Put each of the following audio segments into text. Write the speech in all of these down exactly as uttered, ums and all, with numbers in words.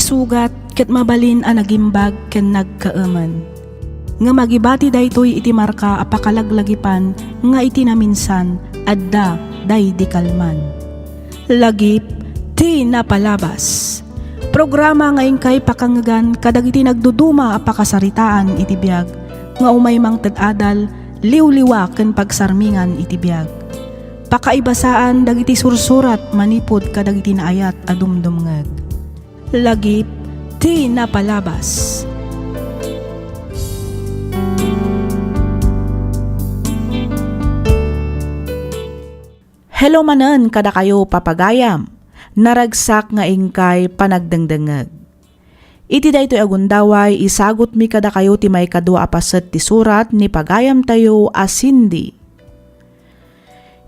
Sugat ket mabalin a nagimbag ken nagkaemen. Ngem agibati daytoy iti marka a pakalaglagipan nga iti naminsan, adda daydi kalman. Lagip ti napalabas. Programa nga inkay pakangegan kadagiti nagduduma a pakasaritaan iti biag nga umay mangted adal, liwliwa ken pagsarmingan iti biag. Pakaibasaan dagiti sursurat manipud kadagiti naayat a dumdumngeg. Lagip ti napalabas. Hello manen kadakayo, papagayam. Naragsak nga inkay panagdengdengngeg. Iti daytoy a gundaway, isagutmi kadakayo ti maikadua a paset ti surat ni pagayamtayo a Cindy.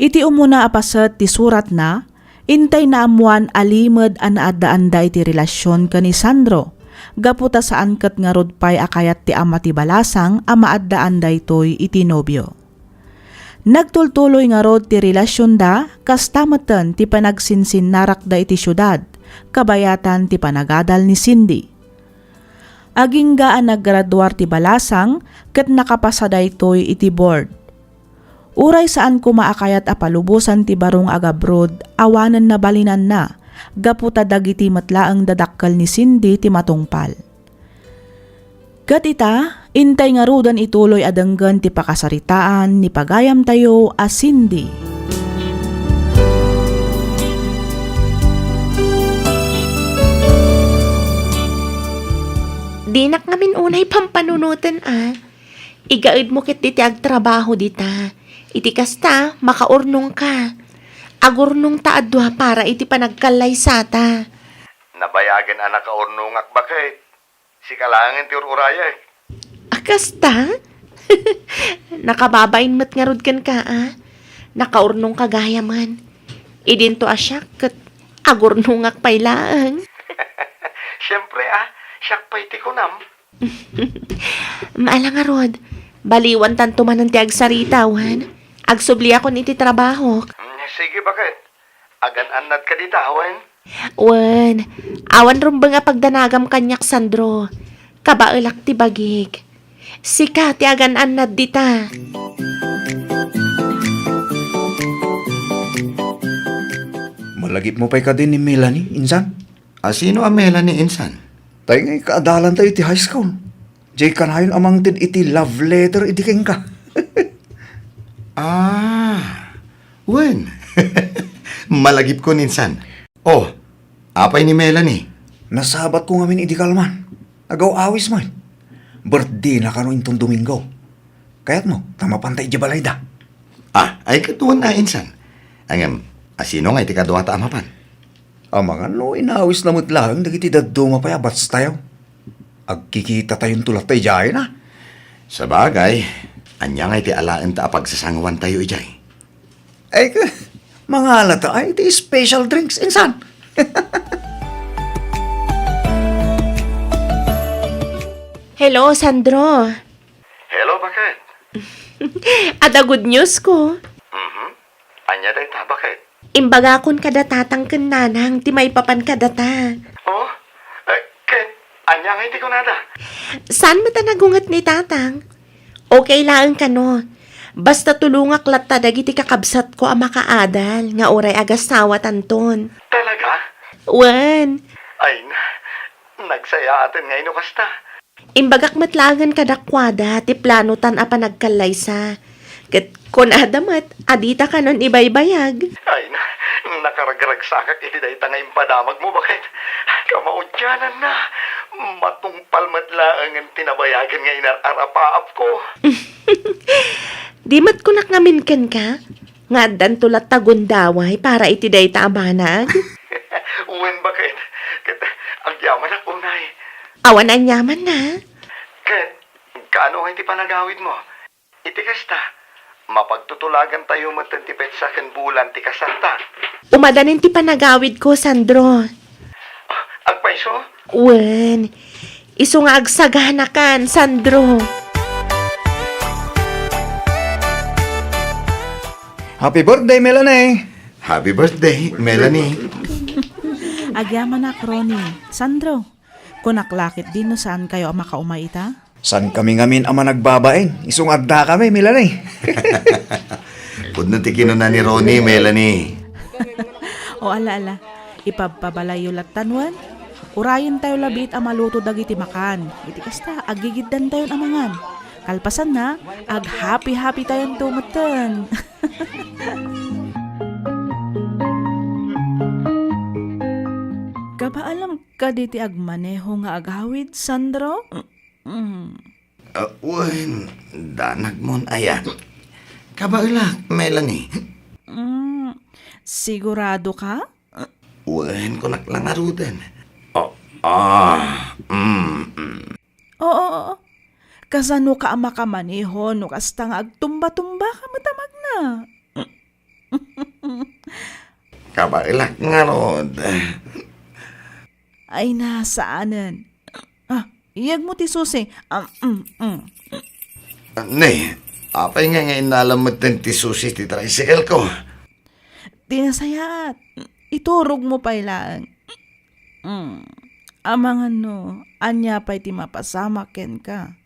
Iti umuna a paset ti suratna, intay naammoan a limed a naaddaanda iti relasion ken ni Sandro, gapu ta saan ket ngarud pay a kayat ti ama ti balasang a maaddaan daytoy iti nobio. Nagtultuloy ngarud ti relasionda, kasta metten ti panagsinsinnarakda iti siudad, kabayatan ti panagadal ni Cindy. Agingga a naggraduar ti balasang ket nakapasa daytoy iti board. Uray saan koma a kayat a palubosan ti baro nga agabroad, awanen nabalinanna, gapu ta dagiti met laeng dadakkel ni Cindy ti matungpal. Ket ita, intay ngaruden ituloy a denggen ti pakasaritaan ni pagayamtayo a Cindy. Dinak ngamin unay pampanunoten a. Igaedmo ket diti agtrabaho dita. Iti kasta, makaurnongka. Agurnongta a dua para iti panagkallaysata. Nabayagen a nakaurnongak, baket. Sika laengen ti ur-urayek. A, kasta? Nakababain met ngarud kenka, a. Nakaurnongka gayamen. Idinto a siak ket agurnongak pay laeng. Siempre, a. Siak pay ti kunam. Maala ngarud, baliwantanto manen ti agsarita, wen? Agsubliakon iti trabahok. Mm, sige, baket. Agan-annadka dita, wen? Wen, awan rumbeng a pagdanagam kaniak, Sandro. Kabaelak ti bagik. Sika ti agan-annad dita. Malagipmo pay kadi ni Melanie, insan? A, sino a Melanie, insan? Tay nga ikaadalantayo iti high school. Jay kanayon a mangted iti love letter idi kenka. Ah, wen. Malagipkon, insan. Oh, apay ni Melanie? Nasabatko ngamin idi kalman. Agaw-awis met. Birthdayna kano inton Domingo. Kayatmo, ta mapanta idiay balayda. Ah, ay, ket wen a, insan. Ngem, a, sino nga iti kaduata a mapan? Amangan no inawisna met laeng dagiti dadduma pay a batchtayo. Agkikitatayon latta idiay, a. Sabagay, ania nga iti alaenta a pagsasanguantayo idiay? Ay, ka, mangalata ay iti special drinks, insan. Hello, Sandro. Hello, baket? Adda good news ko. Mhm. Ania dayta, baket? Imbagakon kada tatang ken nanang ti maipapan kadata. Oh? Eh, ket ania nga iti kunada? Saan met a nagunget ni tatang? Okay laeng kano. Basta tulongak latta dagiti kakabsatko a makaadal nga uray agasawatanton. Talaga? Wen. Ay na, nagsayaaten ngay no kasta. Imbagak met laengen kadakuada ti planotan a panagkallaysa. Ket kunada met a dita kanon ibaybayag. Ay na, nakaragragsakak iti dayta nga impadamagmo, baket. Kamaudiananna, matungpal met laengen ti nabayagen nga inar-arapaapko. Di met kunak ngamin kenka, nga addanto latta gundaway para iti dayta a banag? Wen, baket. Ket agyamanak unay. Awan aniamanna. Ket kaano nga iti panagawidmo? Iti kasta, mapagtutulagantayo met ti petsa ken bulan ti kasarta. Umadanin ti panagawidko, Sandro. Ah, agpayso? Wen, isu nga agsaganakan, Sandro. Happy birthday, Melanie! Happy birthday, Melanie! Agyamanak, Ronnie. Sandro, Kunak la ketdi no saankayo a makaumay ita? Saankami ngamin a managbabain, isu nga addakami, Melanie. Pudno ti kinuna ni Ronnie, Melanie. O ala, ala. Ipabpabalayyo lattan wen. Urayentayo labiit a maluto dagiti makan. Iti kasta, aggigiddantayon a mangan. Kalpasanna, aghappy-happytayonto metten. Kabaelam kadi ti agmaneho nga agawid, Sandro? Mm. Ah, wen, danagmon aya. Kabaelak, Melanie. Mm, sigurado ka? Wen, kunak la ngaruden. Oh, ah, mm, mm. Oo, oo. Kasano ka a makamaneho no kasta nga agtumba-tumba ka met a magna? Kabaelak ngarud. Ay, nasaanen. Ah, iyegmo ti susi. Ah, mm, mm. Ne, apay nga nga innalam metten ti susi ti tricycle ko? Ti nasayaat, iturogmo pay laeng. Mm. Amangan no, ania pay ti mapasamak kenka?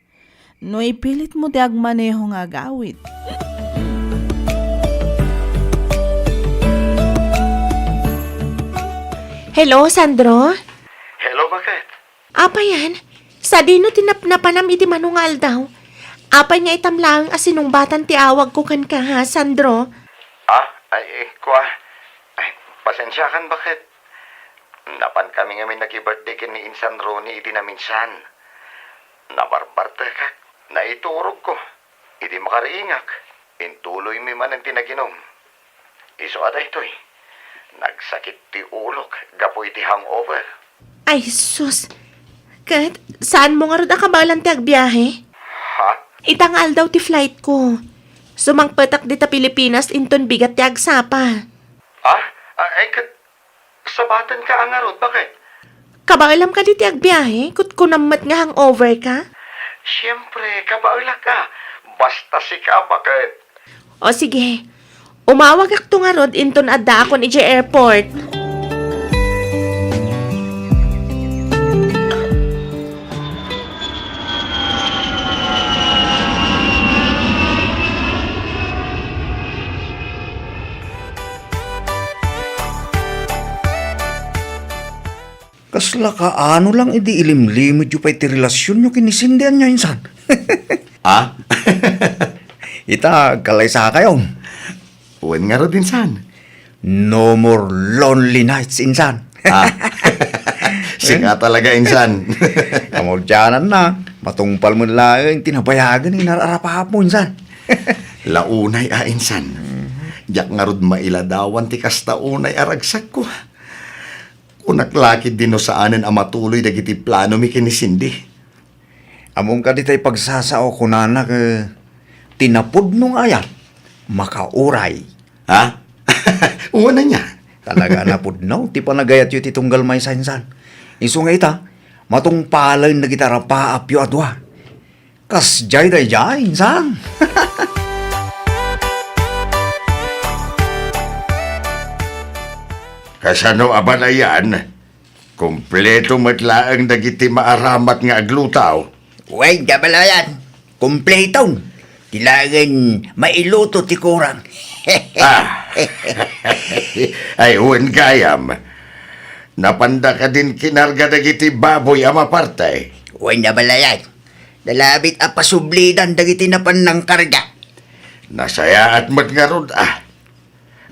No ipilitmo ti agmaneho nga agawid. Hello, Sandro? Hello, bakit? Apay yan? Sadino ti napnapanam iti mano nga aldaw? Apay nga itam laeng a sinungbatan ti awagko kenka, ha, Sandro? Ah, ay, eh, kua. Ay, pasensiakan, bakit? Napankami ngamin naki-birthday ken ni Insan Ronnie idi naminsan. Nabarbartekak, naiturogko. Idi makariingak, intuloymi manen ti naginum. Isu a daytoy, nagsakit ti ulok gapu iti hangover. Ay, sus! Ket, saanmo ngarud a kabaelan ti agbiahe? Ha? Ita nga aldaw ti flight ko. Sumangpetak dita Pilipinas inton bigat ti agsapa. Ha? Ah, ay, ket, sabatenka a ngarud, bakit? Kabaelam kadi ti agbiahe? Kutkunam met nga hangover ka? Siyempre, kabaelak a. Basta sika, bakit? O sige, umawagakto ngarud inton addaakon idiay airport. Kasla kaano lang idi ilimlimedyo pay ti relasionyo ken ni Cindy ania, insan? Ah? Ita, agkalaysakayo. Wen ngarud, insan. No more lonely nights, insan. Ah. Sika talaga, insan. Kamaudiananna, matungpal met laeng ti nabayagen nga inar-arapapmo, insan. La unay a, insan. Diak ngarud mailadawan ti kasta unay a ragsakko. Kunak la ketdi no saanen a matuloy dagiti planomi ken ni Cindy. Ammom kadi tay pagsasao, kunana, eh, ti napudno nga ayat, makauray. Ha? Wen ania? Talaga a napudno ti panagayatyo iti tunggal maysa, insan. Isu nga ita, matungpalen dagiti arapaapyo a dua. Kasdiay daydiay, insan. Kasano a balayan? Kompleto met laeng dagiti maaramat nga aglutaw. Wen, abalayan. Kompleto. Ti laengen mailuto ti kurang. Ah. Ay, wen gayam. Napanda kadin kinarga dagiti baboy a maparte? Wen, abalayan. Nalabit a pasublidan dagiti napan nangkarga. Nasayaat met ngarud, ah.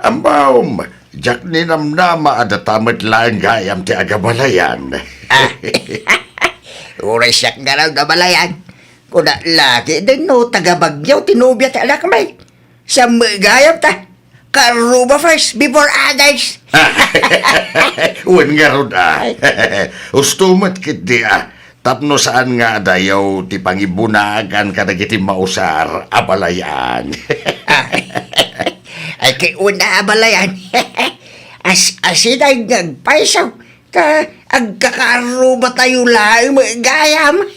Ammom, diak ninamnama a data met laeng gayam ti agabalayan. Ah. Uray siak ngarud abalayan. Kuna la ketdin no taga-Baguio ti nobia ti anakmi. Siak met gayam ta. Kaarruba first before others. Wen ngarud, ah. Husto met ketdi, ah. Tapno saan nga adayo ti pangibunagan kadagiti mausar a balayan. Ay, kay una a balayan. As-, asidag nga agpayso, ta agkakaarrubatayo laeng gayam.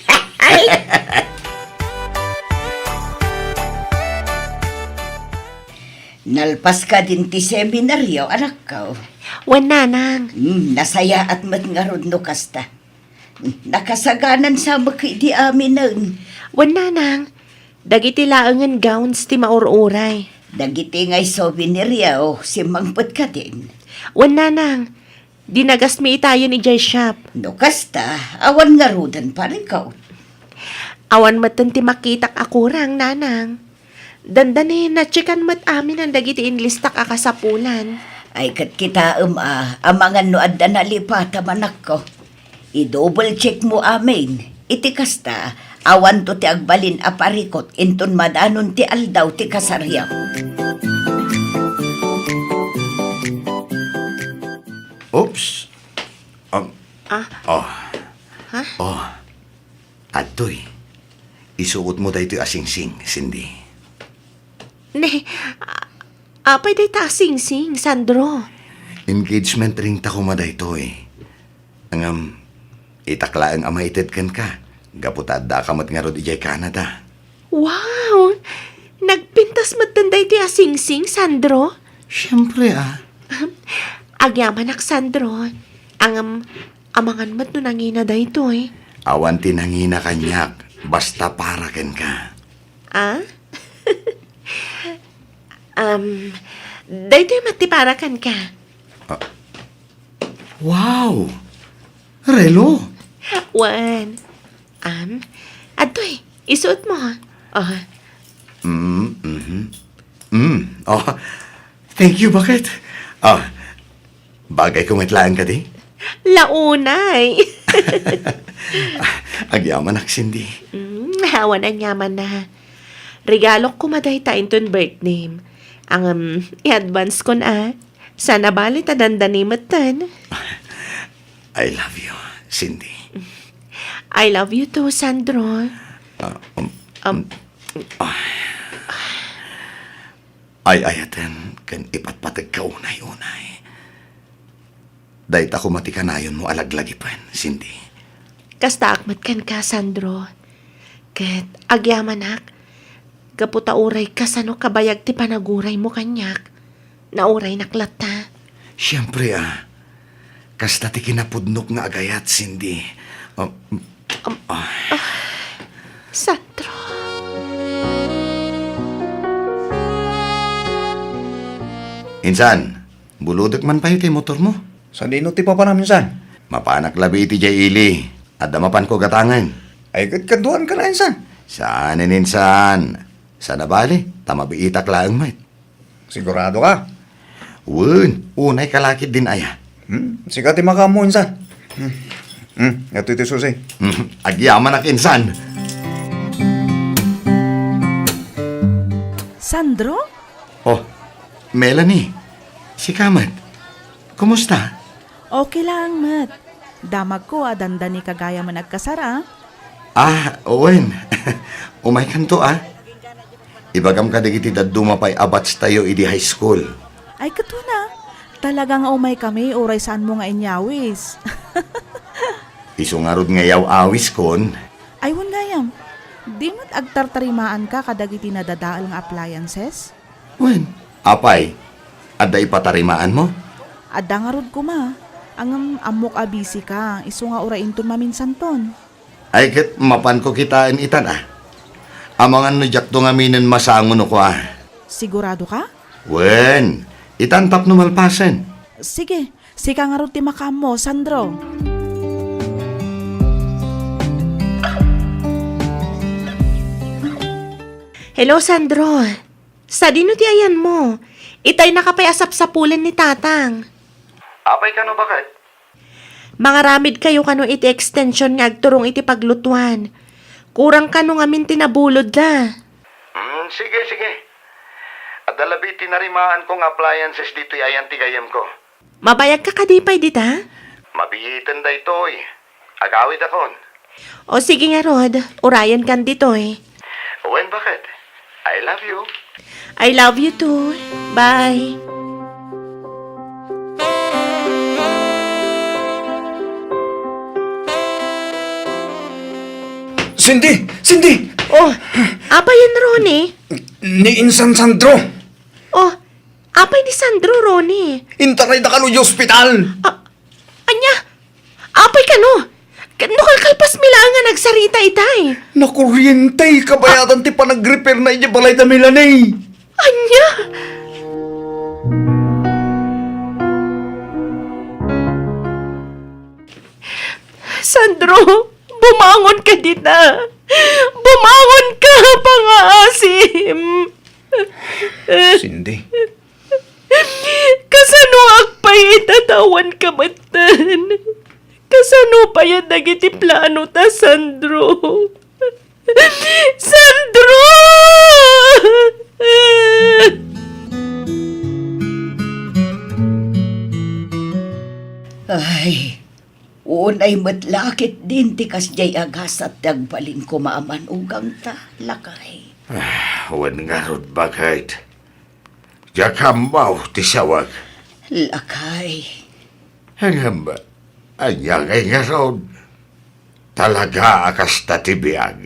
Nalpas kadin ti seminaryo, anakko? Wen, nanang. Hmm, nasayaat met ngarud no kasta. Nakasaganan sa met idi aminen. Wen, nanang, dagiti laengen gowns ti maur-uray. Dagiti ngay souvenir, o, simmangpet kadin. Wen, nanang, dinagasmi itayen idiay shop. No kasta, awan ngaruden parikot. Awan metten ti makitak a kurang, nanang. Dandani, natsekan met aminen dagiti inlistak a kasapulan. Ay, ket kitaem a, amangan no adda nalipat a manakko. I-double check mo amin. Iti kasta, awanto ti agbalin a parikot inton madanon ti aldaw ti kasariam. Oops. Um, Ah? Oh. Ha? Oh. Adtoy. Isuot mo daytoy a singsing, Cindy. Ne, a-, apay dayta a singsing, Sandro? Engagement ring ta koma daytoy. Ngem, itak laeng a maited kenka, gapu ta addaak met ngarud idiay Canada. Wow! Nagpintas metten daytoy a singsing, Sandro? Siempre, ah. Agyamanak, Sandro. Ngem, amangan met no nangina daytoy. Awan ti nangina kaniak, basta para kenka. Ah? Um, daytoy met ti para kenka. Ah. Wow! Relo! Wen. Um, adtoy, isuot mo. Oh. Mm, mhm. Mm, oh. Thank you, bakit? Ah, bagay ko met laeng kadi? Launay. Agyamanak, Cindy. Mm, awan aniamanna. Regalok koma dayta inton birthdayem. Ngem, i-advance kon a. Saan a bali ta dandani metten. I love you, Cindy. I love you too, Sandro. Ah, um, Um, ah. Ay-ayaten ken ipatpategka unay-unay. Dayta koma ti kanayonmo a laglagipen, Cindy. Kastaak met kenka, Sandro. Ket agyamanak, gapu ta uray kasano kabayag ti panaguraymo kaniak, nauraynak latta. Siempre, ah. Kasta ti kinapudnok nga agayat, Cindy. Ah, Um, ah. Sandro. Insan, bulodek man pay ti motormo? Sadino ti papanam, insan? Mapanak labi iti jay ili. Adda mapanko gatangen. Ay, ket kaduan ka na, insan. Saanen, insan. Saan a bali, ta mabiitak laeng met. Sigurado ka? Wen, unay ka lakit din aya. Hmm, sika ti makaammo, insan. Hmm. Hmm, ito iti susi. Hmm, agyamanak, insan. Sandro? Oh, Melanie, sika met. Kumusta? Okay lang met. Damagko a dandani ka gayamen agkasar, a. Ah, wen. Umaykanto, a. Ibagam kadagiti dadduma pay a batch tayo idi high school. Ay, ket wen a. Talaga nga umaykami uray saanmo nga inyawis. Isu ngarud nga iyaw-awiskon. Ay, wen gayam. Di met agtartarimaanka kadagiti nadadael nga appliances? Wen, apay, adda ipatarimaanmo? Adda ngarud koma. Ngem ammok a busy ka, isu nga uray inton maminsanton. Ay, ket mapanko kitaen itan, a. Amangan no diakto ngaminen masango no kua. Sigurado ka? Wen, itan tapno malpasen. Sige, sika ngarud ti makaammo, Sandro. Hello, Sandro. Sadino ti ayanmo? Itaynaka pay a sapsapulen ni Tatang. Apay kano, baket? Mangaramidkayo kano iti extension nga agturong iti paglutuan. Kurang kano ngamin ti nabulodda. Hmm, sige, sige. Adda labi ti narimaanko nga appliances ditoy ayan ti gayyemko. Mabayagka kadi pay dita? Mabiiten daytoy. Agawidakon. O sige ngarud, urayenkan ditoy. Wen, baket? I love you. I love you too. Bye. Cindy! Cindy! Oh, apay yen, Ronnie? Ni insan Sandro. Oh, apay ni Sandro, Ronnie? Intarayda kano iti ospital. Ah, ania? Apay kano? No kalkalpasmi laeng nga nagsarita itay. Nakuriente, kabayatan ti panagrepairna idiay balayda, Melanie. Ania? Sandro, bumangon ka dita. Bumangon ka, pangaasim. Cindy. Kasanoak pay ita ta awan ka metten? Kasano pay a dagiti planota, Sandro? Sandro! Ay, unay met la ketdin ti kasdiay a gasat ti agbalin koma a manugangta, lakay. Ah, wen ngarud, baket. Diak ammo ti sawag. Lakay. Ngem, ania ngay ngarud? Talaga a kasta ti biag.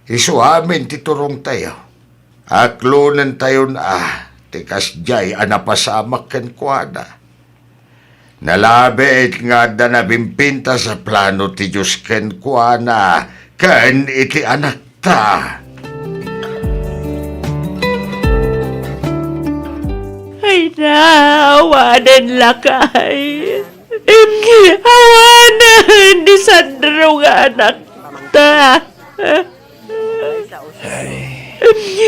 Isu amin ti turongtayo. Aklonentayon a ti kasdiay a napasamak kenkuana. Nalabit nga adda nabimpintas a plano ti Dios kenkuana ken iti anakta. Ay na, awanen, lakay. Awanen ni Sandro nga anakta. Ay,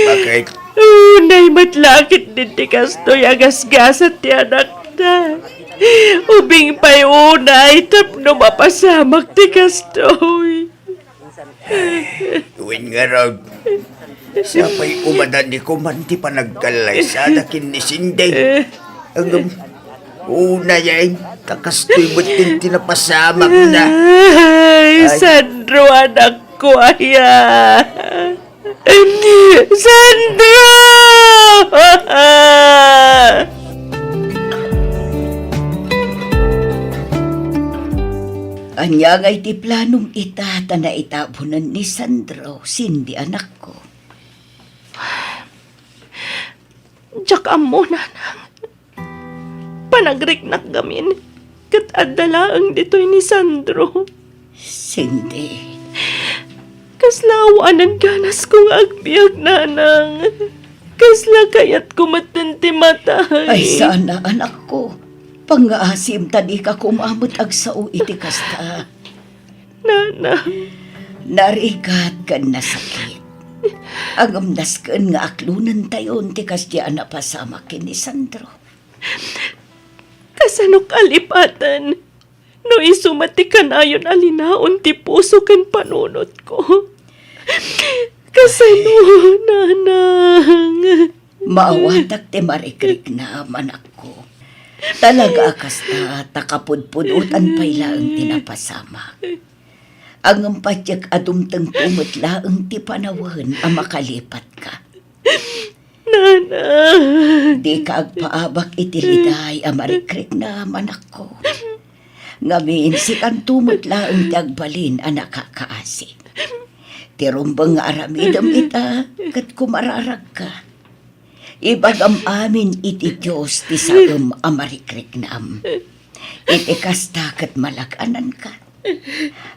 bakit? Unay met la ketdin ti kastoy a gasgasat ti anakta. Ubing pay unay tapno mapasamak ti kastoy. Wen ngarud, sapay umadan ni kuman ti panagkallaysada ken ni Cindy. Ngem, unay ay, ta kastoy met ti napasamakna. Ay, ay. Sandro, anakko aya. Sandro! Ania ngay ti planom ita ta naitabunen ni Sandro, Cindy, anakko? Diak ammo, nanang. Panagriknak gamin, ket adda laeng ditoy ni Sandro. Cindy. Kasla awanen ganasko nga agbiag, nanang. Kasla kayatko metten ti matay. Ay, sana, anakko. Pangngaasim ta dika koma met agsao iti kasta. Nanang. Narigat ken nasakit. Ngem nasken nga aklonentayon ti kasdiay a napasamak ken ni Sandro. Kasano kalipaten no isu met ti kanayon a linaon ti puso ken panunotko? Kasano, nanang? Maawatak ti marikriknam, anakko. Talaga a kasta, ta kapudpudotan pay laeng ti napasamak. Ngem patiek a dumtengto met laeng ti panawen a makalipatka. Nanang. Dika agpaabak iti riday a marikriknam, anakko. Ngamin, sikanto met laeng ti agbalin a nakakaasi. Ti rumbeng nga aramidem ita, ket kumararagka. Ibagam amin iti Dios ti saem a marikriknam. Iti kasta ket malag-ananka.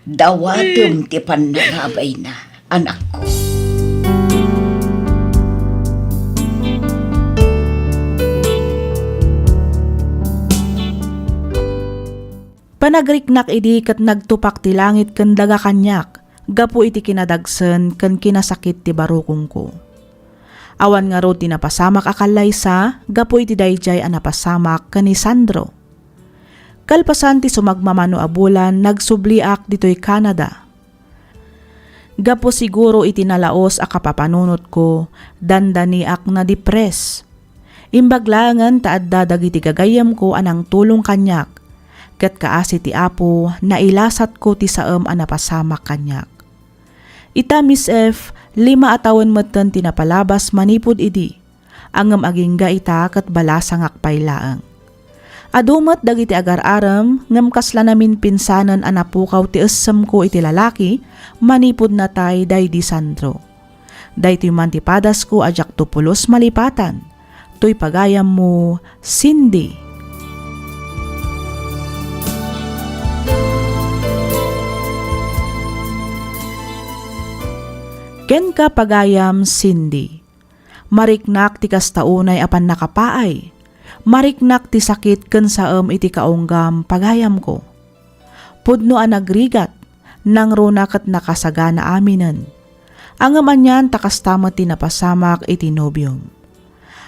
Dawatem ti pannarabayna, anakko. Panagriknak idi ket nagtupak ti langit ken daga kaniak gapu iti kinadagsen ken kinasakit ti barukongko. Awan ngarud ti napasamak a kallaysa gapu iti daydiay a napasamak ken ni Sandro. Kalpasan ti sumagmamano a bulan, nagsubliak ditoy Canada. Gapu siguro iti nalaos a kapapanunotko, dandaniak nadipres. Imbag laengen ta adda dagiti gagayyemko a nangtulong kaniak, ket kaasi ti Apo, nailasatko ti saem a napasamak kaniak. Ita, Miss F, lima a tawen metten ti napalabas manipud idi. Ngem agingga ita ket balasangak pay laeng. Adu met dagiti agar-arem, ngem kasla naminpinsanen a napukaw ti essemko iti lalaki manipud natay daydi Sandro. Daytoy man ti padasko a diakto pulos malipatan. Toy pagayammo, Cindy. Kenka, pagayam Cindy. Mariknak ti kasta unay a pannakapaay. Mariknak ti sakit ken saem iti kaunggam, pagayamko. Pudno a nagrigat, nangruna ket nakasagana aminen. Ngem anian ta kasta met ti napasamak iti nobiom.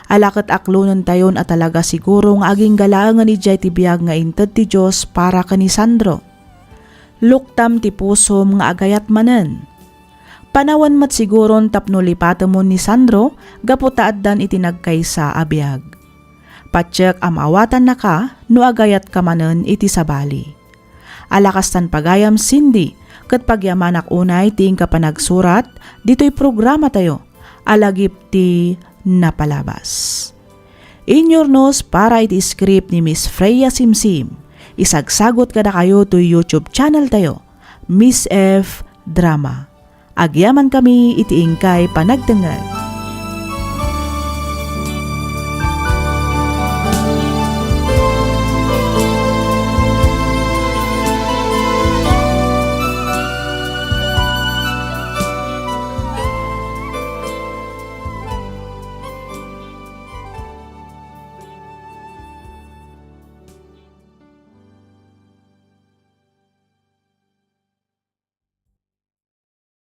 Ala ket aklonentayon a talaga siguro nga agingga laengen idiay ti biag nga inted ti Dios para ken ni Sandro. Luktam ti pusom nga agayat manen. Panawen met siguron tapno lipatemon ni Sandro gapu ta addan iti nagkaysa a biag. Patiek a maawatannaka no agayatka manen iti sabali. Ala kastan, pagayam Cindy, ket pagyamanak unay ti inka panagsurat ditoy programatayo a lagip ti napalabas. Inyurnos para iti script ni Miss Freya Simsim. Isagsagot kadakayo toy YouTube channel tayo, Miss F Drama. Agyaman kami iti inkay panagtengngeg.